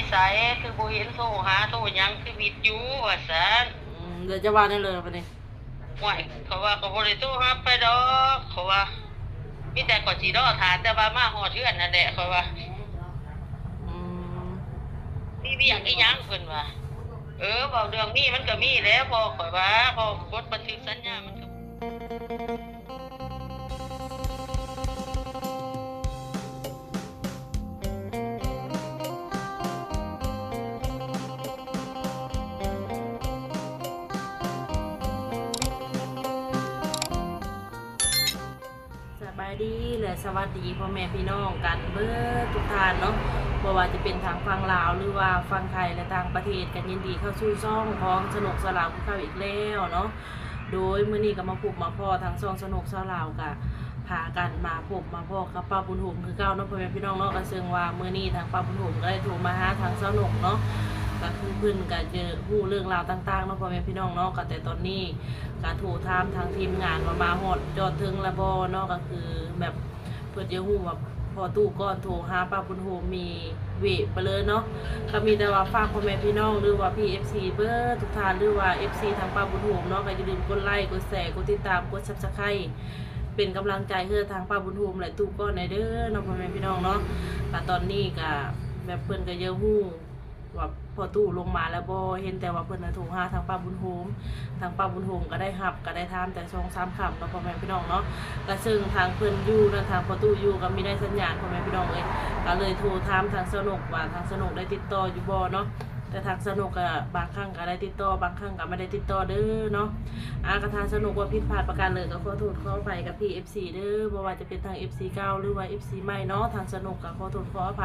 ໃສ ຄືບໍ່ເຫັນໂທຫາໂທຫຍັງ ຄືມິດຢູ່ ວ່າຊັ້ນ. ອືມ ແລ້ວຈະວ່າແນວໃດບັດນີ້? ໂອ້ຍ ເຂົາວ່າເຂົາບໍ່ໄດ້ໂທຮັບໃຜດອກ ເຂົາວ່າ ມີແຕ່ຂ້ອຍຊິລໍຖ້າແຕ່ວ່າມາຮອດເຮືອນຫັ້ນແຫຼະ ຂ້ອຍວ່າ. ອືມ ມີວຽກອີຫຍັງ ເພິ່ນວ່າ. ເອີ ເວົ້າເລື່ອງມີມັນກໍມີແຫຼະ ພໍ່ ຂ້ອຍວ່າ ເພາະບົດບັນທຶກສັນຍາມັນກໍ ສະບາຍດີ ແລະ ສະຫວັດດີພໍ່ແມ່ພີ່ນ້ອງກັນເບິດທຸກທ່ານເນາະ, ບໍ່ວ່າຈະເປັນທາງຝັ່ງລາວ ຫຼືວ່າຝັ່ງໄທ ແລະ ຕ່າງປະເທດ ກໍຍິນດີເຂົ້າສູ່ຊ່ອງຂອງສະໜົກສາວລາວຄືເກົ່າອີກແລ້ວເນາະ. ໂດຍມື້ນີ້ກໍມາພົບມາພໍ້ທາງຊ່ອງສະໜົກສາວລາວ ກໍພາກັນມາພົບມາພໍ້ກັບປ້າບຸນໂຮມຄືເກົ່າເນາະ ພໍ່ແມ່ພີ່ນ້ອງເນາະ. ກໍເຊິ່ງວ່າມື້ນີ້ທາງປ້າບຸນໂຮມກໍໄດ້ໂທມາຫາທາງສາວນົກເນາະ, ກໍຄືເພິ່ນກໍຈະຮູ້ເລື່ອງລາວຕ່າງໆເນາະ ພໍ່ແມ່ພີ່ນ້ອງເນາະ. ກໍແຕ່ຕອນນີ້ກໍໂທຖາມທາງທີມງານວ່າມາຮອດຈອດເຖິງແລ້ວບໍ່ເນາະ, ກໍຄືແບບ ເພິ່ນຈະຮູ້ວ່າພໍ່ຕູ້ກ່ອນໂທຫາປ້າບຸນໂຮມມີເວະໄປເລີຍເນາະ. ກໍມີແຕ່ວ່າຝາກພໍ່ແມ່ພີ່ນ້ອງ ຫຼືວ່າພີ່ເອັຟຊີເບິດທຸກທ່ານ ຫຼືວ່າເອັຟຊີທາງປ້າບຸນໂຮມເນາະ ກໍຢ່າລືມກົດໄລ ກົດແຊ ກົດຕິດຕາມ ກົດຊັບສະໄຄ ເປັນກຳລັງໃຈໃຫ້ທາງປ້າບຸນໂຮມ ແລະ ຕູ້ກ່ອນແດ່ເດີເນາະ ພໍ່ແມ່ພີ່ນ້ອງເນາະ. ກໍຕອນນີ້ກໍແບບເພິ່ນກໍຢາກຮູ້ ວ່າພໍ່ຕູ້ລົງມາແລ້ວບໍ່, ເຫັນແຕ່ວ່າເພິ່ນນະໂທຫາທາງປ້າບຸນໂຮມ, ທາງປ້າບຸນໂຮມກໍໄດ້ຮັບ ກໍໄດ້ຖາມແຕ່ສອງສາມຄຳເນາະ ພໍ່ແມ່ພີ່ນ້ອງເນາະ. ກໍເຊິ່ງທາງເພິ່ນຢູ່ນັ້ນ ທາງພໍ່ຕູ້ຢູ່ກໍມີໄດ້ສັນຍານ ພໍ່ແມ່ພີ່ນ້ອງເອີຍ, ກໍເລີຍໂທຖາມທາງສາວນົກວ່າທາງສາວນົກໄດ້ຕິດຕໍ່ຢູ່ບໍ່ເນາະ. ແຕ່ທາງສາວນົກກໍບາງຄັ້ງກໍໄດ້ຕິດຕໍ່ ບາງຄັ້ງກໍບໍ່ໄດ້ຕິດຕໍ່ເດີເນາະ. ອາ ກໍທາງສາວນົກວ່າຜິດພາດປະການເລີຍ ກໍຂໍໂທດຂໍອະໄພກັບພີ່ເອັຟ ຊີເດີ, ບໍ່ວ່າຈະເປັນທາງເອັຟຊີເກົ່າ ຫຼືວ່າເອັຟຊີໃໝ່ເນາະ, ທາງສາວນົກກໍຂໍໂທດຂໍອະໄພ.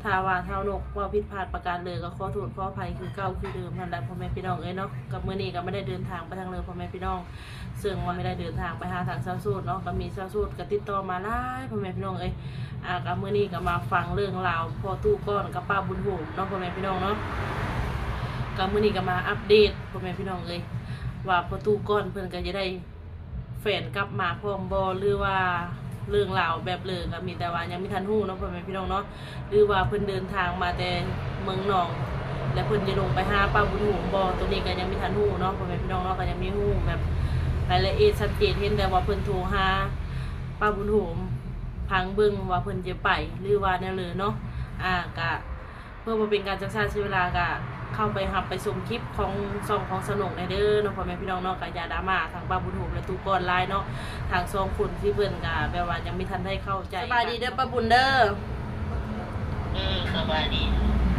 ຖ້າວ່າສາວນົກເວົ້າຜິດພາດປະການເລີຍ ກໍຂໍໂທດຂໍອະໄພຄືເກົ່າຄືເດີມຫັ້ນແຫຼະ ພໍ່ແມ່ພີ່ນ້ອງເອີຍເນາະ. ກັບມື້ນີ້ກໍບໍ່ໄດ້ເດີນທາງໄປທາງເລີ ພໍ່ແມ່ພີ່ນ້ອງ, ເຊິ່ງວ່າໄມ່ໄດ້ເດີນທາງໄປຫາທາງສາວໂສດເນາະ, ກໍມີສາວໂສດກໍຕິດຕໍ່ມາຫຼາຍ ພໍ່ແມ່ພີ່ນ້ອງເອີຍ. ອາ ກໍມື້ນີ້ກໍມາຟັງເລື່ອງລາວພໍ່ຕູ້ກ່ອນກັບປ້າບຸນໂຮມເນາະ ພໍ່ແມ່ພີ່ນ້ອງເນາະ. ກໍມື້ນີ້ກໍມາອັບເດດ ພໍ່ແມ່ພີ່ນ້ອງເອີຍ ວ່າພໍ່ຕູ້ກ່ອນເພິ່ນກໍຈະໄດ້ ແຟນກັບມາພ້ອມບໍ່ ຫຼືວ່າເລື່ອງລາວແບບເລີ ກໍມີແຕ່ວ່າຍັງມີທັນຮູ້ເນາະ ພໍ່ແມ່ພີ່ນ້ອງເນາະ, ຫຼືວ່າເພິ່ນເດີນທາງມາແຕ່ເມືອງນອງ ແລະ ເພິ່ນຈະລົງໄປຫາປ້າບຸນໂຮມບໍ່, ໂຕນີ້ກໍຍັງມີທັນຮູ້ເນາະ ພໍ່ແມ່ພີ່ນ້ອງເນາະ. ກໍຍັງມີຮູ້ແບບລາຍລະອຽດຊັດເຈນ, ເຫັນແຕ່ວ່າເພິ່ນໂທຫາປ້າບຸນໂຮມ ຟັງເບິ່ງວ່າເພິ່ນຈະໄປ ຫຼືວ່າແນວເລີເນາະ. ອາ ກະ ເພື່ອບໍ່ເປັນການຈັກຊ້າເສຍເວລາ ກະເຂົ້າໄປຮັບໄປຊົມຄລິບຂອງຊ່ອງຂອງສາວນົກແດ່ເດີເນາະ ພໍ່ແມ່ພີ່ນ້ອງເນາະ. ກະຢ່າດຣາມາທາງປ້າບຸນໂຮມ ແລະ ຕູ້ກ່ອນຫຼາຍເນາະ, ທາງສອງຄົນທີ່ເພິ່ນກະແບບວ່າຍັງມີທັນໄດ້ເຂົ້າໃຈ. ສະບາຍດີເດີປ້າບຸນເດີ. ເອີ ສະບາຍດີ.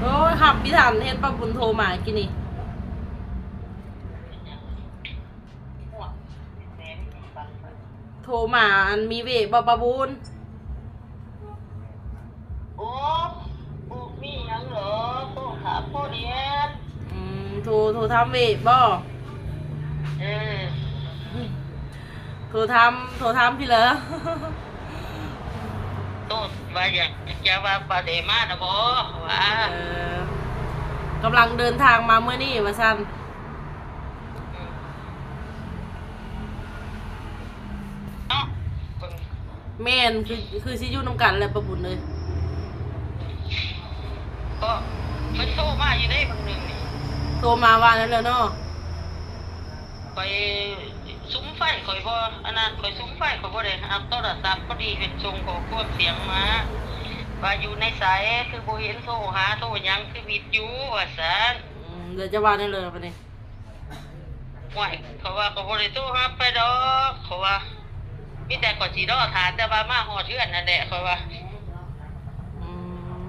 ໂອ້ຍ ຮັບບໍ່ທັນ ເຫັນປ້າບຸນໂທມາກີ້ນີ້. ໂທມາ ອັນ ມີເວະບໍ່ປ້າບຸນ? ໂອ້ ບໍ່ມີຫຍັງດອກ ໂທຖາມພໍ່ແດດ. ອືມ ໂທ ໂທຖາມເວະບໍ່? ເອີ ໂທຖາມ ໂທຖາມພີ້ເລີ. ໂທວ່າຢາກ ຢາກວ່າປາເດມານະບໍ່ວ່າ. ເອີ ກຳລັງເດີນທາງມາມື້ນີ້ວ່າຊັ້ນ. ເນາະ ແມ່ນ ຄື ຄືຊິຢູ່ນຳກັນແຫຼະປ້າບຸນເອີຍ. ກໍເພິ່ນໂທມາຢູ່ເດ້ບາງໜຶ່ງນີ້ ໂທມາວ່ານັ້ນແຫຼະເນາະ. ຂ້ອຍສຸມໄຟ ຂ້ອຍບໍ່ອັນນັ້ນ ຂ້ອຍສຸມໄຟ ຂ້ອຍບໍ່ໄດ້ຮັບໂທລະສັບ. ພໍດີເພິ່ນສົ່ງຂໍ້ຄວາມສຽງມາວ່າ ຢູ່ໃນໃສ ຄືບໍ່ເຫັນໂທຫາໂທຫຍັງ ຄືມິດຢູ່ ວ່າຊັ້ນ. ອືມ ແລ້ວຈະວ່າແນວໃດບັດນີ້? ໂອ້ຍ ເຂົາວ່າເຂົາບໍ່ໄດ້ໂທຮັບໃຜດອກ ເຂົາວ່າ ມີແຕ່ຂ້ອຍຊິລໍຖ້າແຕ່ວ່າມາຮອດເຮືອນຫັ້ນແຫຼະ ເຂົາວ່າ. ອືມ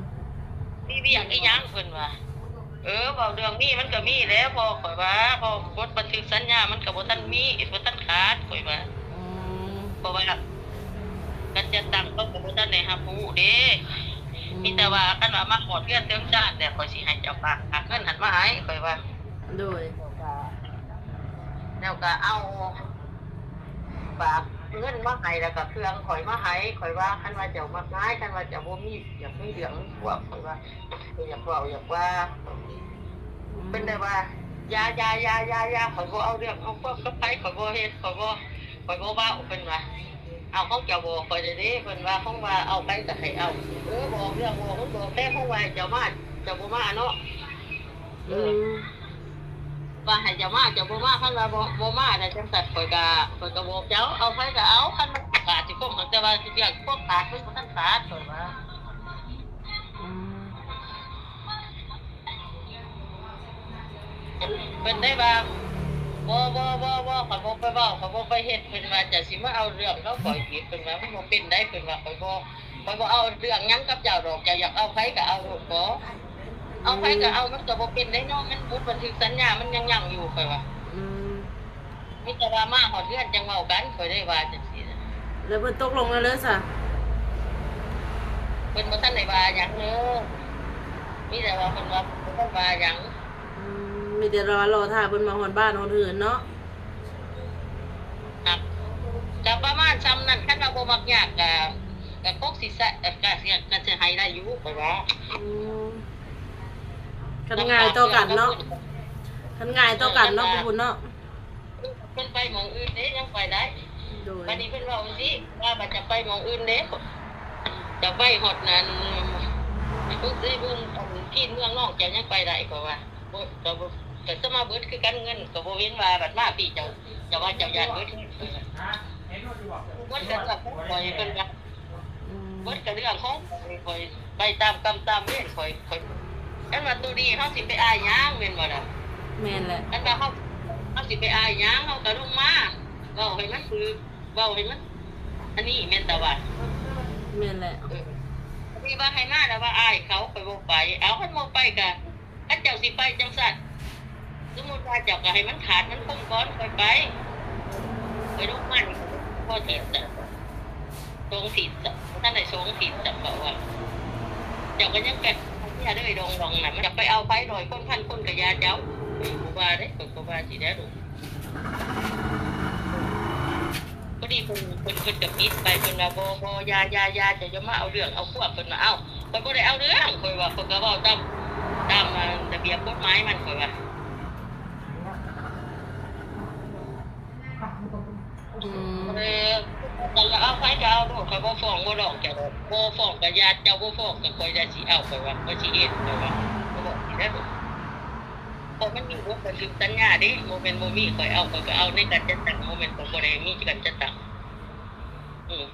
ມີວຽກອີຫຍັງ ເພິ່ນວ່າ. ເອີ ເວົ້າເລື່ອງມີມັນກໍມີແຫຼະ ພໍ່ ຂ້ອຍວ່າ ເພາະບົດບັນທຶກສັນຍາມັນກໍບໍ່ທັນມີ ບໍ່ທັນຂາດ ຂ້ອຍວ່າ. ອືມ ເພາະວ່າການຈັດຕັ້ງເຂົາກໍບໍ່ທັນໄດ້ຮັບຮູ້ເດ້. ອືມ ມີແຕ່ວ່າຄັນວ່າມາຮອດເຮືອນເຖິງຊານແລ້ວ ຂ້ອຍຊິໃຫ້ເຈົ້າຝາກ ຝາກເງິນຫັ້ນມາໃຫ້ ຂ້ອຍວ່າ. ໂດຍ ແລ້ວກໍ ແລ້ວກໍເອົາຝາກເງິນມາໃຫ້ ແລ້ວກໍເຄື່ອງຂ້ອຍມາໃຫ້ ຂ້ອຍວ່າ ຄັນວ່າເຈົ້າມັກງາຍ ຄັນວ່າເຈົ້າບໍ່ມີ ຢາກມີເລື່ອງມີພວກ ຂ້ອຍວ່າ ຂ້ອຍຢາກເວົ້າຢາກວ່າ. ອືມ ເພິ່ນໄດ້ວ່າ ຢ່າ ຢ່າ ຢ່າ ຢ່າ ຢ່າ ຂ້ອຍບໍ່ເອົາເລື່ອງເອົາພວກກັບໃຜ ຂ້ອຍບໍ່ເຮັດ ຂ້ອຍບໍ່ ຂ້ອຍບໍ່ເວົ້າ ເພິ່ນວ່າ. ເອົາຂອງເຈົ້າບອກຂ້ອຍແດ່ເດ້ ເພິ່ນວ່າ ຂອງວ່າເອົາໄປກໍໃຫ້ເອົາ. ເອີ ບອກເລື່ອງບອກມັນບອກແຕ່ຂອງວ່າເຈົ້າມາ ເຈົ້າບໍ່ມາເນາະ. ເອີ ອືມ ວ່າໃຫ້ເຈົ້າມາ ເຈົ້າບໍ່ມາ ຄັນວ່າບໍ່ ບໍ່ມາແລ້ວຈັ່ງຊັ້ນ ຂ້ອຍກະ ຂ້ອຍກະບອກເຈົ້າ ເອົາໃຜກະເອົາ ຄັນມັນກະຊິຄົມ ແຕ່ວ່າເລື່ອງຄວາມຂາດມັນບໍ່ທັນຂາດ ຂ້ອຍວ່າ. ອືມ ເພິ່ນໄດ້ວ່າ ບໍ່ ບໍ່ ບໍ່ ບໍ່ ຂ້ອຍບໍ່ໄປເວົ້າ ຂ້ອຍບໍ່ໄປເຮັດ ເພິ່ນວ່າ ເຈົ້າຊິມາເອົາເລື່ອງກັບຂ້ອຍອີກ ເພິ່ນວ່າ ມັນບໍ່ເປັນໄດ໋ ເພິ່ນວ່າ ຂ້ອຍບໍ່ ຂ້ອຍບໍ່ເອົາເລື່ອງຫຍັງກັບເຈົ້າດອກ ເຈົ້າຢາກເອົາໃຜກໍເອົາໂລດ ຂໍເອົາໃຜກໍເອົາ ມັນກໍບໍ່ເປັນໄດ໋ເນາະ ມັນບົດບັນທຶກສັນຍາມັນຍັງຍັງຢູ່ ຂ້ອຍວ່າ. ອືມ ມີແຕ່ວ່າມາຮອດເຮືອນຈັ່ງເວົ້າກັນ ຂ້ອຍໄດ້ວ່າຈັ່ງຊີ້ນະ. ແລ້ວເພິ່ນຕົກລົງແນວໃດຊະ? ເພິ່ນບໍ່ທັນໄດ້ວ່າຫຍັງເດີ ມີແຕ່ວ່າເພິ່ນວ່າບໍ່ທັນວ່າຫຍັງ. ອືມ ມີແຕ່ລໍ ລໍຖ້າເພິ່ນມາຮອດບ້ານຮອດເຮືອນເນາະ. ຄັບ ກໍປະມານຊ່ຳນັ້ນ ຄັນວ່າບໍ່ມັກຍາກກໍ ກໍຄົງຊິສະ ກໍ ກໍ ກໍຊິໃຫ້ໄດ້ຢູ່ ຂ້ອຍວ່າ. ອືມ ຄັນງ່າຍຕໍ່ກັນເນາະ ຄັນງ່າຍຕໍ່ກັນເນາະ ເອີ ຄັນວ່າ ຜູ້ບຸນເນາະ. ເພິ່ນໄປໝ່ອງອື່ນເດ້ ຍັງໄປໄດ້. ໂດຍ ບັດນີ້ເພິ່ນເວົ້າຈັ່ງຊີ້ ວ່າບັດຈະໄປໝ່ອງອື່ນເດ້ ຈະໄປຮອດນັ້ນ ເບິ່ງ ເບິ່ງອັນພີນເມືອງນ້ອງ ເຈົ້າຍັງໄປໄດ້ ຂ້ອຍວ່າ. ບໍ່ ກໍບໍ່ ກໍສະມາເບິດຄືກັນ ເງິນກໍບໍ່ເຫັນວ່າ ບັດມາພີ້ເຈົ້າ ເຈົ້າວ່າເຈົ້າຢ້ານເບິດ ເພິ່ນວ່າ ເບິດກໍເລື່ອງຂອງຂ້ອຍ ເພິ່ນວ່າ. ອືມ ເບິດກໍເລື່ອງຂອງຂ້ອຍ ຂ້ອຍໄປຕາມກຳຕາມເວນຂ້ອຍ ຂ້ອຍ ຄັນວ່າໂຕນີ້ເຮົາຊິໄປອາຍຫຍັງ ແມ່ນບໍ່ລະ? ແມ່ນແຫຼະ ຄັນວ່າເຮົາ ເຮົາຊິໄປອາຍຫຍັງ ເຮົາກໍລົງມາເວົ້າໃຫ້ມັນຖືກ ເວົ້າໃຫ້ມັນອັນນີ້ ແມ່ນຕາວ່າ. ແມ່ນແຫຼະ ເອີ ທີ່ວ່າໃຫ້ມາແລ້ວວ່າອາຍເຂົາ ຂ້ອຍບໍ່ໄປ. ເອົາ ຄັນບໍ່ໄປກໍ ຄັນເຈົ້າຊິໄປຈັ່ງຊັ້ນ ສົມມຸດວ່າເຈົ້າກໍໃຫ້ມັນຂາດມັນຄົງກ່ອນຄ່ອຍໄປ. ຂ້ອຍລົງມານີ້ພໍທິດແລ້ວ ສອງທິດ ບໍ່ທັນໄດ້ສອງທິດ ເຈົ້າເວົ້າວ່າ ເຈົ້າກໍຍັງໄປເມຍເລີຍ ດອງໆ ນັ້ນ ມັນຈະໄປເອົາໃຜ ຮ້ອຍຄົນ ພັນຄົນ ກໍຢ່າເຈົ້າ. ເອີ ບໍ່ວ່າເດ້ ຂ້ອຍກໍວ່າຊີ້ແຫຼະລູກ. ພໍດີເພິ່ນ ເພິ່ນ ເພິ່ນກໍປິດໄປ ເພິ່ນວ່າ ບໍ່ ບໍ່ ຢ່າ ຢ່າ ຢ່າ ເຈົ້າຢ່າມາເອົາເລື່ອງເອົາຄວາມ ເພິ່ນວ່າ. ເອົ້າ ຂ້ອຍບໍ່ໄດ້ເອົາເລື່ອງ ຂ້ອຍວ່າ ຂ້ອຍກໍເວົ້າຕາມ ຕາມ ອາ ລະບຽບກົດໝາຍມັນ ຂ້ອຍວ່າ. ອືມ ເອີ ເຈົ້າຢາກເອົາໃຜກໍເອົາໂລດ ຂ້ອຍບໍ່ຟ້ອງບໍ່ຮ້ອງເຈົ້າດອກ ບໍ່ຟ້ອງກໍຢ່າ ເຈົ້າບໍ່ຟ້ອງກໍຂ້ອຍຢ່າຊິເອົາ ຂ້ອຍວ່າ ຂ້ອຍຊິເຮັດ ຂ້ອຍວ່າ ຂ້ອຍບອກຊີ້ແຫຼະ. ເພາະມັນມີບົດບັນທຶກສັນຍາເດ້ ບໍ່ແມ່ນບໍ່ມີ ຂ້ອຍເອົາ ຂ້ອຍກໍເອົາໃນການຈັດຕັ້ງ ບໍ່ແມ່ນຂ້ອຍບໍ່ໄດ້ມີການຈັດຕັ້ງ. ອືມ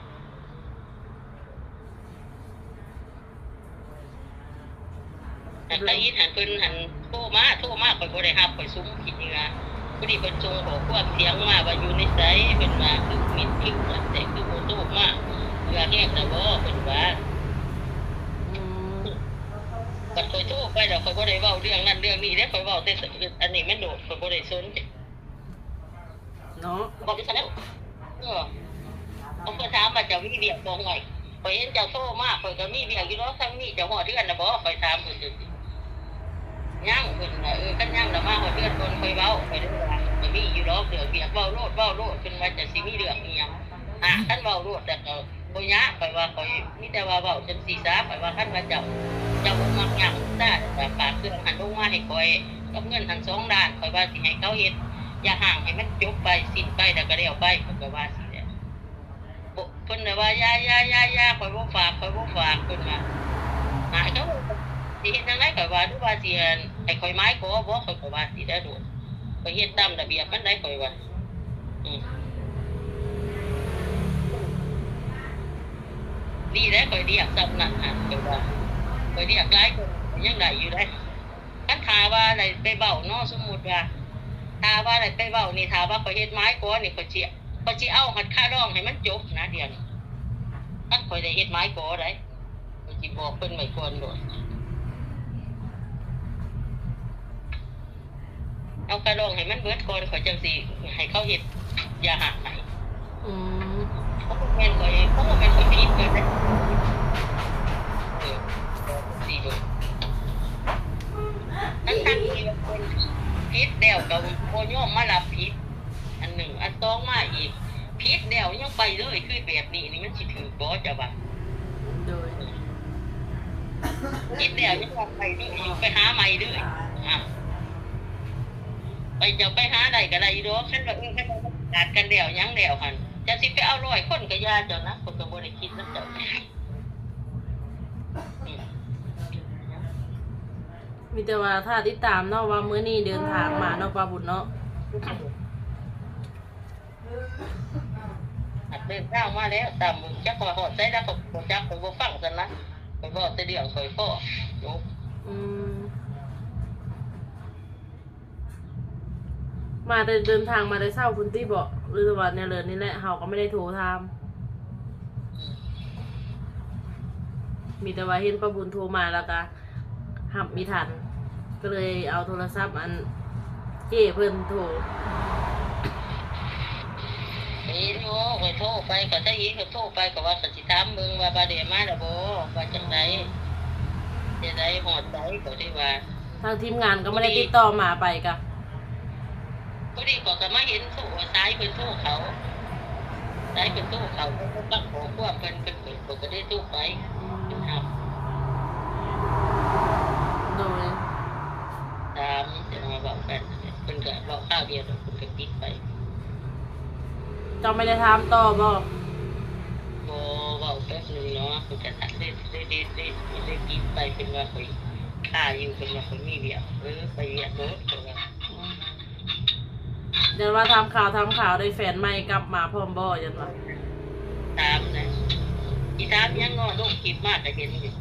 ອັນຕາອິດຫັ້ນ ເພິ່ນຫັ້ນໂທມາ ໂທມາ ຂ້ອຍບໍ່ໄດ້ຮັບ ຂ້ອຍສຸມຂີ້ເຫຍື້ອ. ພໍດີເພິ່ນສົ່ງຂໍ້ຄວາມສຽງມາວ່າຢູ່ໃນໃສ ເພິ່ນວ່າຄືມິດຄືອັນແທ້ ຄືບໍ່ໂທມາ ເຫຼືອແຮງແລ້ວບໍ່ ເພິ່ນວ່າ. ອືມ ບັດຂ້ອຍໂທໄປແລ້ວ ຂ້ອຍບໍ່ໄດ້ເວົ້າເລື່ອງນັ້ນເລື່ອງນີ້ເດ້ ຂ້ອຍເວົ້າແຕ່ອັນນີ້ມັນໂດດ ຂ້ອຍບໍ່ໄດ້ສົນໃຈ ເນາະ ບອກຈັ່ງຊັ້ນແຫຼະ. ເອີ ເພິ່ນຖາມວ່າເຈົ້າມີວຽກບໍ່? ຫ້ວຍ ຂ້ອຍເຫັນເຈົ້າໂທມາ ຂ້ອຍກໍມີວຽກຢູ່ດອກ ທາງນີ້ເຈົ້າຮອດເຮືອນແລ້ວບໍ່? ຂ້ອຍຖາມເພິ່ນຈັ່ງຊີ້. ຍັງ ເພິ່ນວ່າ ເອີ ຄັນຍັງລະມາຮອດເຮືອນກ່ອນຄ່ອຍເວົ້າ. ຂ້ອຍເລີຍວ່າ ຂ້ອຍມີຢູ່ດອກເລື່ອງວຽກ ເວົ້າໂລດ ເວົ້າໂລດ. ເພິ່ນວ່າເຈົ້າຊິມີເລື່ອງອີ່ຫຍັງ? ຫາ ຄັນເວົ້າໂລດແລ້ວກໍ ບໍ່ຍາກ ຂ້ອຍວ່າ ຂ້ອຍມີແຕ່ວ່າເວົ້າຈັ່ງຊີ້ຊະ ຂ້ອຍວ່າ ຄັນວ່າເຈົ້າ ເຈົ້າບໍ່ມັກຫຍັງຊະ ກໍຝາກເຄື່ອງຫັ້ນລົງມາໃຫ້ຂ້ອຍ ກັບເງິນຫັ້ນສອງລ້ານ ຂ້ອຍວ່າຊິໃຫ້ເຂົາເຮັດຢ່າຮ້າງໃຫ້ມັນຈົບໄປ ສິ້ນໄປ ແລ້ວກໍແລ້ວໄປ ຂ້ອຍກໍວ່າຊີ້ແຫຼະ. ເພິ່ນລະວ່າ ຢ່າ ຢ່າ ຢ່າ ຢ່າ ຂ້ອຍບໍ່ຝາກ ຂ້ອຍບໍ່ຝາກ ເພິ່ນວ່າ. ຫາ ເຂົາຊິເຮັດຈັ່ງໃດ ຂ້ອຍວ່າ ຫຼືວ່າຊິໃຫ້ຂ້ອຍໝາຍຂໍບໍ່ ຂ້ອຍກໍວ່າຊີ້ແຫຼະ. ຂ້ອຍເຮັດຕາມລະບຽບມັນໄດ໋ ຂ້ອຍວ່າ. ອືມ ດີແຫຼະ ຂ້ອຍລຽກຊ່ຳນັ້ນຫັ້ນ ຂ້ອຍວ່າ ຂ້ອຍລຽກຫຼາຍຄົນ ຂ້ອຍຍັງໄດ້ຢູ່ເດ້. ຄັນຖ້າວ່າໄດ້ໄປເວົ້າເນາະ ສົມມຸດວ່າ ຖ້າວ່າໄດ້ໄປເວົ້ານີ້ ຖ້າວ່າຂ້ອຍເຮັດໝາຍຂອນີ້ ຂ້ອຍຊິ ຂ້ອຍຊິເອົາຮອດຄ່າດອງໃຫ້ມັນຈົບນະ ດຽວນີ້. ຄັນຂ້ອຍໄດ້ເຮັດໝາຍຂໍໃດ໋ ຂ້ອຍຊິບອກເພິ່ນໄວ້ກ່ອນໂລດ. ເອົາກະດອງໃຫ້ມັນເບິດກ່ອນ ຂ້ອຍຈັ່ງຊິໃຫ້ເຂົາເຮັດຢາຫັກໃຫ້. ອືມ ເພາະບໍ່ແມ່ນຂ້ອຍ ເພາະບໍ່ແມ່ນຂ້ອຍຜິດເລີຍເດ້. ເອີ ຊິເບິ່ງ ທັງໆທີ່ວ່າເພິ່ນຜິດແລ້ວກໍບໍ່ຍອມມາຮັບຜິດ ອັນໜຶ່ງ. ອັນສອງມາອີກ ຜິດແລ້ວຍັງໄປເລີຍ ຄືແບບນີ້ນີ້ມັນຊິຖືກບໍ່ ເຈົ້າວ່າ? ໂດຍ ຜິດແລ້ວຍັງວ່າໄປເລີຍ ໄປຫາໃໝ່ເລີຍ. ອາ ໄປ ເຈົ້າໄປຫາໄດ້ກໍໄດ້ຢູ່ດອກ ຄັນວ່າ ເອີ ຄັນວ່າມັນຂາດກັນແລ້ວຫຍັງແລ້ວຫັ້ນ ເຈົ້າຊິໄປເອົາຮ້ອຍຄົນກໍຢ່າເຈົ້ານະ ຂ້ອຍກໍບໍ່ໄດ້ຄິດນຳເຈົ້າ. ອືມ ມີແຕ່ວ່າຖ້າຕິດຕາມເນາະ ວ່າມື້ນີ້ເດີນທາງມາເນາະ ປ້າບຸນເນາະ. ເດີນທາງມາແລ້ວ ຕາມເບິ່ງ ຈັກວ່າຮອດໃສແລ້ວ ຂ້ອຍບໍ່ຈັກ ຂ້ອຍບໍ່ຟັງຊັ້ນນະ ຂ້ອຍເວົ້າແຕ່ເລື່ອງຂ້ອຍພໍ້ຢູ່. ອືມ ມາແຕ່ເດີນທາງມາແຕ່ເຊົ້າພຸ້ນຕິບໍ ຫຼືວ່າແນວເລີນນີ້ແຫຼະ ເຮົາກໍບໍ່ໄດ້ໂທຖາມ ມີແຕ່ວ່າເຫັນປ້າບຸນໂທມາ ແລ້ວກໍຮັບມີທັນ ກໍເລີຍເອົາໂທລະສັບອັນເຈ້ເພິ່ນໂທ. ເຫັນຢູ່ ຂ້ອຍໂທໄປກໍຊະອີກ ຂ້ອຍໂທໄປກໍວ່າ ກໍຊິຖາມເບິ່ງວ່າ ບາດນີ້ມາແລ້ວບໍ່ ວ່າຈັ່ງໃດ ເຮັດໃດຮອດໃດ ກໍໄດ້ວ່າ ທາງທີມງານກໍບໍ່ໄດ້ຕິດຕໍ່ມາ ໄປກະ ພໍດີຂ້ອຍກໍມາເຫັນໂທ ສາຍເພິ່ນໂທເຂົ້າ ສາຍເພິ່ນໂທເຂົ້າ ເພິ່ນກໍຟັງຂໍ້ຄວາມເພິ່ນ ເພິ່ນ ເພິ່ນກໍໄດ້ໂທໄປ. ອືມ ໂດຍ ຖາມ ຈະມາເວົ້າກັນ ເພິ່ນກໍເວົ້າຄາວດຽວ ແລ້ວເພິ່ນກໍປິດໄປ. ເຈົ້າໄມ່ໄດ້ຖາມຕໍ່ບໍ? ບໍ່ ເວົ້າແປັບໜຶ່ງເນາະ ເພິ່ນກໍຕັດເລັດ ເລັດ ເລັດ ເລັດ ເລັດ ປິດໄປ ເພິ່ນວ່າຂ້ອຍຄາຢູ່ ເພິ່ນວ່າຂ້ອຍມີວຽກ ເອີ ໄປວຽກໂລດ ເພິ່ນວ່າ. ອືມ ຢ້ານວ່າຖາມຂ່າວ ຖາມຂ່າວ ໄດ້ແຟນໃໝ່ກັບມາພ້ອມບໍ່ ຢ້ານວ່າ. ຖາມນະ ຊິຖາມຫຍັງເນາະ ລົງຄລິບມາກໍເຫັນຢູ່. ອືມ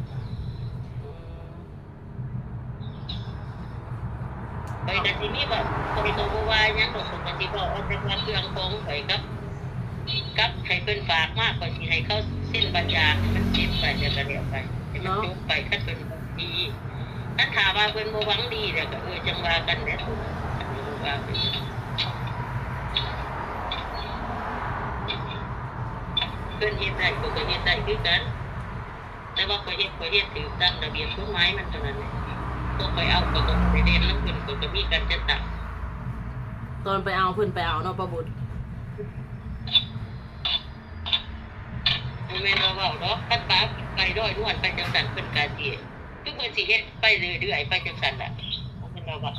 ຂ້ອຍກໍຊິມີເວົ້າ ຂ້ອຍກໍບໍ່ວ່າຫຍັງດອກ ຂ້ອຍກໍຊິເວົ້າເອົາແຕ່ວ່າເຄື່ອງຂອງຂ້ອຍກັບ ກັບໃຫ້ເພິ່ນຝາກມາ ຂ້ອຍຊິໃຫ້ເຂົາເຊັນບັນຍາໃຫ້ມັນເສັດໄປ ແລ້ວກໍແລ້ວໄປ ໃຫ້ມັນ ເນາະ ຈົບໄປ ຄັນເພິ່ນຫວັງດີ. ຄັນຖ້າວ່າເພິ່ນບໍ່ຫວັງດີ ແລ້ວກໍ ເອີ ຈັ່ງວ່າກັນແຫຼະ ຄັນເພິ່ນບໍ່ວ່າເພິ່ນ ເພິ່ນເຮັດໄດ້ ຂ້ອຍກໍເຮັດໄດ້ຄືກັນ. ແຕ່ວ່າຂ້ອຍເຮັດ ຂ້ອຍເຮັດຖືກຕາມລະບຽບກົດໝາຍມັນເທົ່ານັ້ນແຫຼະ. ພວກຂ້ອຍເອົາ ຂ້ອຍກໍບໍ່ໄດ້ແລ່ນນຳເພິ່ນ ຂ້ອຍກໍມີການຈັດຕັ້ງ. ຕອນໄປເອົາ ເພິ່ນໄປເອົາເນາະ ປ້າບຸນ. ບໍ່ແມ່ນວ່າເວົ້າດອກ ຄັນວ່າໄປດອຍນວນໄປຈັ່ງຊັ້ນ ເພິ່ນກໍຊິ ຄືເພິ່ນຊິເຮັດໄປເລື້ອຍໆ ໄປຈັ່ງຊັ້ນລະ ເພິ່ນວ່າ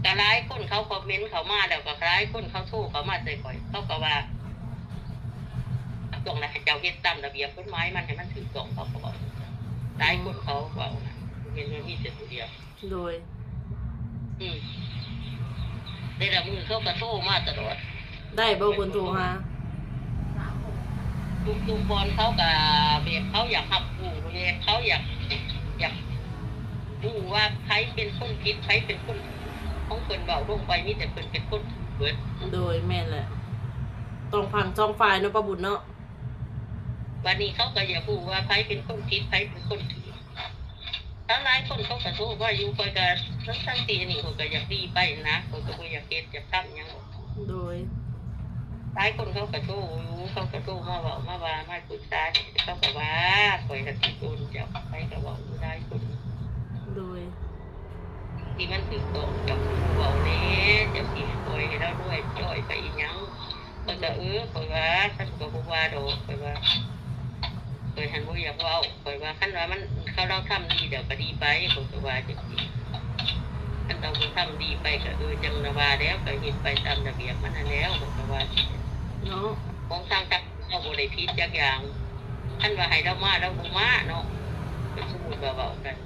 ກໍຫຼາຍຄົນເຂົາຄອມເມັນເຂົ້າມາ ແລ້ວກໍຫຼາຍຄົນເຂົາໂທເຂົ້າມາໃສ່ຂ້ອຍ ເຂົາກໍວ່າ ຕ້ອງໃຫ້ເຈົ້າເຮັດຕາມລະບຽບກົດໝາຍມັນໃຫ້ມັນຖືກຕ້ອງ ເຂົາກໍເວົ້າ. ຫຼາຍຄົນເຂົາເວົ້ານະ ເຫັນວ່າມີແຕ່ຜູ້ດຽວ. ໂດຍ ອືມ ແຕ່ລະມື້ເຂົາກໍໂທມາຕະຫຼອດ. ໄດ້ບໍ່ຄົນໂທຫາ? ທຸກໆບ່ອນເຂົາກໍແບບເຂົາຢາກຮັບຮູ້ ແບບເຂົາຢາກ ຢາກຮູ້ວ່າໃຜເປັນຄົນຜິດ ໃຜເປັນຄົນ ຂອງເພິ່ນເວົ້າລົງໄປ ມີແຕ່ເພິ່ນເປັນຄົນຖືກເບິດ. ໂດຍ ແມ່ນແຫຼະ ຕ້ອງຟັງສອງຝ່າຍເນາະ ປ້າບຸນເນາະ. ບັດນີ້ເຂົາກໍຢາກຮູ້ວ່າໃຜເປັນຄົນຜິດ ໃຜເປັນຄົນຖືກ. ຫຼາຍໆຄົນເຂົາກໍໂທມາຢູ່ ຂ້ອຍກໍທັງໆທີ່ອັນນີ້ ຂ້ອຍກໍຢາກດີໄປນະ ຂ້ອຍກໍບໍ່ຢາກເຮັດຢາກທຳຫຍັງ. ໂດຍ ຫຼາຍຄົນເຂົາກໍໂທຢູ່ ເຂົາກໍໂທມາເວົ້າມາວ່າມາປຶກສາ ເຂົາກໍວ່າຂ້ອຍກໍຕິດໂດນເຈົ້າ ໃຜກໍເວົ້າຢູ່ຫຼາຍຄົນ. ໂດຍ ທີ່ມັນຖືກຕ້ອງ ເຈົ້າຄືບໍ່ເວົ້າແດ່ ເຈົ້າຊິປ່ອຍໃຫ້ລາວລວຍຈ່ອຍໄປອີຫຍັງ. ຂ້ອຍກໍ ເອີ ຂ້ອຍວ່າ ຂ້ອຍກໍບໍ່ວ່າດອກ ຂ້ອຍວ່າ ຂ້ອຍຫັ້ນບໍ່ຢາກເວົ້າ ຂ້ອຍວ່າ ຄັນວ່າມັນ ເຂົາ ລາວທຳດີແລ້ວກໍດີໄປ ຂ້ອຍກໍວ່າຈັ່ງຊີ້. ຄັນລາວບໍ່ທຳດີໄປກໍ ເອີ ຈັ່ງລະວ່າແລ້ວ ກໍເຮັດໄປຕາມລະບຽບມັນຫັ້ນແລ້ວ ຂ້ອຍກໍວ່າເນາະ. ຂອງທາງຈັກເຮົາບໍ່ໄດ້ຜິດຈັກຢ່າງ ຄັນວ່າໃຫ້ລາວມາ ລາວບໍ່ມາເນາະ. ສົມມຸດວ່າເວົ້າກັນ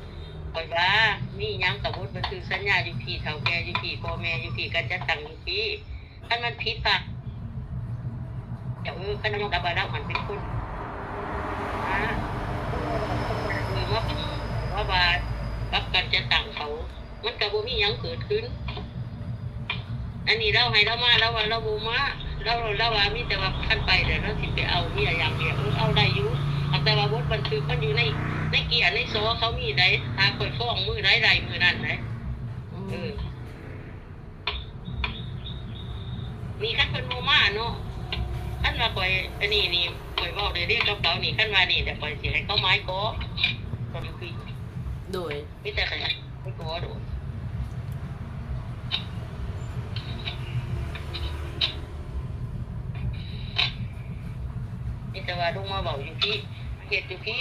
ຂ້ອຍວ່າມີຫຍັງກໍບົດບັນທຶກສັນຍາຢູ່ພີ້ ເຖົ້າແກ່ຢູ່ພີ້ ພໍ່ແມ່ຢູ່ພີ້ ການຈັດຕັ້ງຢູ່ພີ້. ຄັນມັນຜິດພາດ ເຈົ້າ ເອີ ຄັນຍອມຮັບວ່າລາວຫັ້ນເປັນຄົນ ອາ ເອີ ມາເບິ່ງວ່າ ວ່າ ວ່າກັບການຈັດຕັ້ງເຂົາ ມັນກໍບໍ່ມີຫຍັງເກີດຂຶ້ນ. ອັນນີ້ລາວໃຫ້ລາວມາ ລາວວ່າລາວບໍ່ມາ ລາວ ລາວວ່າມີແຕ່ວ່າຄັນໄປແລ້ວລາວຊິໄປເອົາເມຍຢ່າງດຽວ. ເອີ ເອົາໄດ້ຢູ່ ຫາກແຕ່ວ່າບົດບັນທຶກມັນຢູ່ໃນ ໃນເກຍໃນສໍເຂົາມີໃດ໋ ຖ້າຂ້ອຍຟ້ອງມື້ໃດໄດ້ມື້ນັ້ນໃດ໋. ອືມ ເອີ ນີ້ຄັນເພິ່ນບໍ່ມາເນາະ ຄັນວ່າຂ້ອຍອັນນີ້ນີ້ ຂ້ອຍເວົ້າໄດ້ເດ້ກັບເຂົານີ້ ຄັນວ່ານີ້ແຫຼະ ຂ້ອຍຊິໃຫ້ເຂົາໝາຍກອງ ກໍຢູ່ພີ້. ໂດຍ ມີແຕ່ໃຫ້ໄປຂໍໂດດ ມີແຕ່ວ່າລົງມາເວົ້າຢູ່ພີ້ ເຮັດຢູ່ພີ້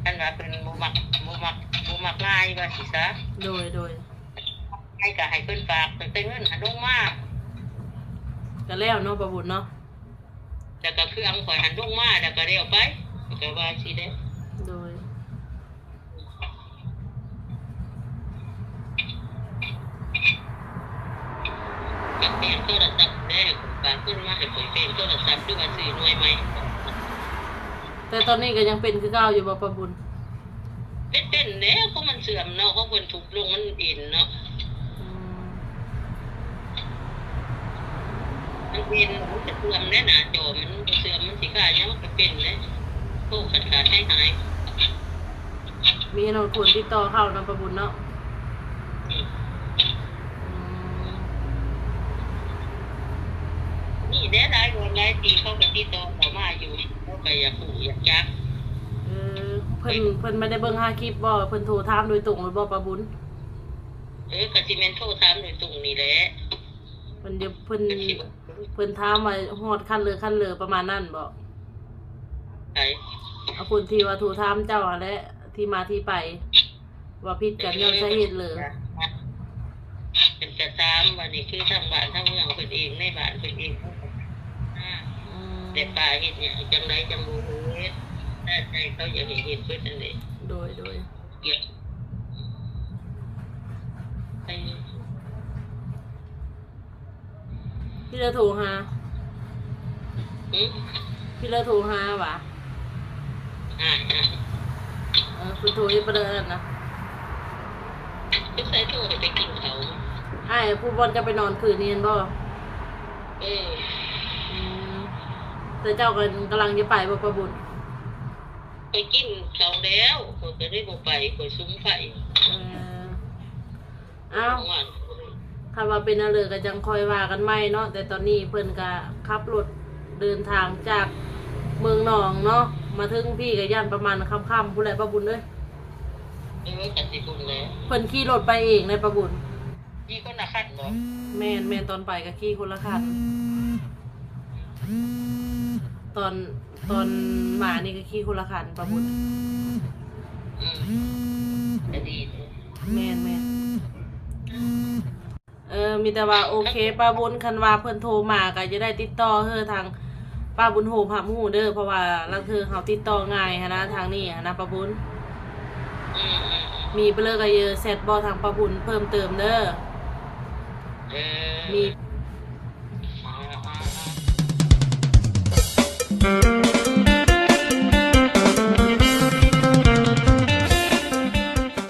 ຄັນວ່າເພິ່ນບໍ່ມັກ ບໍ່ມັກ ບໍ່ມັກຫຼາຍວ່າຊີ້ຊະ. ໂດຍ ໂດຍ ໃຫ້ກໍໃຫ້ເພິ່ນຝາກຕັ້ງແຕ່ເງິນຫັ້ນລົງມາ ກໍແລ້ວເນາະ ປ້າບຸນເນາະ. ແລ້ວກໍເຄື່ອງຂ້ອຍຫັ້ນລົງມາ ແລ້ວກໍແລ້ວໄປ ຂ້ອຍກໍວ່າຊີ້ແຫຼະ. ໂດຍ ອືມ ເປັນໂທລະສັບແດ່ ຝາກເງິນມາໃຫ້ຂ້ອຍເປັນໂທລະສັບ ຫຼືວ່າຊື້ໜ່ວຍໃໝ່. ແຕ່ຕອນນີ້ກໍຍັງເປັນຄືເກົ່າຢູ່ບໍ່ປ້າບຸນ? ເປັນ ເປັນແຫຼະ ຂອງມັນເສື່ອມເນາະ ຂອງເພິ່ນທຸບລົງມັນເອັນເນາະ. ອືມ ມັນເປັນ ມັນຈະເສື່ອມແດ່ ໜ້າຈໍມັນບໍ່ເສື່ອມ ມັນຊິຄ່າຫຍັງ ມັນກໍເປັນເດ້ ໂທຄັນຂາດຫາຍໆ. ມີຮອດຄົນຕິດຕໍ່ເຂົ້ານຳປ້າບຸນເນາະ. ອືມ ອືມ ມີແດ່ ຫຼາຍບ່ອນຫຼາຍທີ່ເຂົາກໍຕິດຕໍ່ເຂົ້າມາຢູ່ ເຂົາກໍຢາກຮູ້ຢາກຈັກ. ເອີ ເພິ່ນ ເພິ່ນບໍ່ໄດ້ເບິ່ງຫາຄລິບບໍ່? ເພິ່ນໂທຖາມໂດຍຕົງເລີຍບໍ່ປ້າບຸນ? ເອີ ກໍຊິແມ່ນໂທຖາມໂດຍຕົງນີ້ແຫຼະ. ເພິ່ນ ເພິ່ນ ເພິ່ນຖາມວ່າຮອດຂັ້ນເລີ ຂັ້ນເລີ ປະມານນັ້ນບໍ່? ໃຜ? ອາ ຄົນທີ່ວ່າໂທຖາມເຈົ້າຫັ້ນແຫຼະ ທີ່ມາທີ່ໄປ ວ່າຜິດກັນຍ້ອນສາເຫດເລີ. ເອີ ເພິ່ນກໍຖາມວ່ານີ້ຄືທາງບ້ານທາງເມືອງເພິ່ນເອງ ໃນບ້ານເພິ່ນເອງ ອືມ ແຕ່ປ້າເຮັດຫຍັງ ຈັ່ງໃດຈັ່ງບໍ່ເຮັດ ແຕ່ໃຈເຂົາຢາກໃຫ້ເຮັດເບິດນັ້ນເດ້. ໂດຍ ໂດຍ ໄປ ພີ່ລາໂທຫາ. ຫື? ພີ່ລາໂທຫາຫວາ? ອ້າຍ ອ້າຍ ເອີ ເພິ່ນໂທເຮັດປະເດີນັ້ນນະ. ສງໄສໂທໃຫ້ໄປກິນເຂົ້າ. ອ້າຍ ຜູ້ບ່ອນເຈົ້າໄປນອນຄືນນີ້ແມ່ນບໍ່? ເອີ ອືມ ແຕ່ເຈົ້າກໍກຳລັງຈະໄປບໍ່ປ້າບຸນ? ຂ້ອຍກິນເຂົ້າແລ້ວ ຂ້ອຍກໍເລີຍບໍ່ໄປ ຂ້ອຍສຸມໄຟ. ເອີ ອ້າວ ຄັນວ່າເປັນແນວເລີກໍຈັ່ງຄ່ອຍວ່າກັນໃໝ່ເນາະ. ແຕ່ຕອນນີ້ເພິ່ນກະຂັບລົດເດີນທາງຈາກເມືອງໜອງເນາະ ມາເຖິງພີ້ກໍຢ້ານປະມານຄ່ຳໆພຸ້ນແຫຼະປ້າບຸນເອີຍ. ເອີ ກໍຊິພຸ້ນແຫຼະ. ເພິ່ນຂີ່ລົດໄປເອງເດ້ປ້າບຸນ? ຂີ່ຄົນລະຄັນບໍ? ແມ່ນ ແມ່ນ ຕອນໄປກໍຂີ່ຄົນລະຄັນ ຕອນ ຕອນມານີ້ກໍຂີ່ຄົນລະຄັນປ້າບຸນ. ອືມ ກໍດີ. ແມ່ນໆ ເອີ ມີແຕ່ວ່າໂອເຄປ້າບຸນ ຄັນວ່າເພິ່ນໂທມາກໍຈະໄດ້ຕິດຕໍ່ເຮີທາງປ້າບຸນໂຮມຮັບຮູ້ເດີ ເພາະວ່າລາງເທື່ອເຮົາຕິດຕໍ່ງ່າຍຫັ້ນນະ ທາງນີ້ຫັ້ນນະປ້າບຸນ. ອືມ ມີເບີກໍເຢີແຊັດບອກທາງປ້າບຸນເພີ່ມເຕີມເດີ. ເອີ ມີ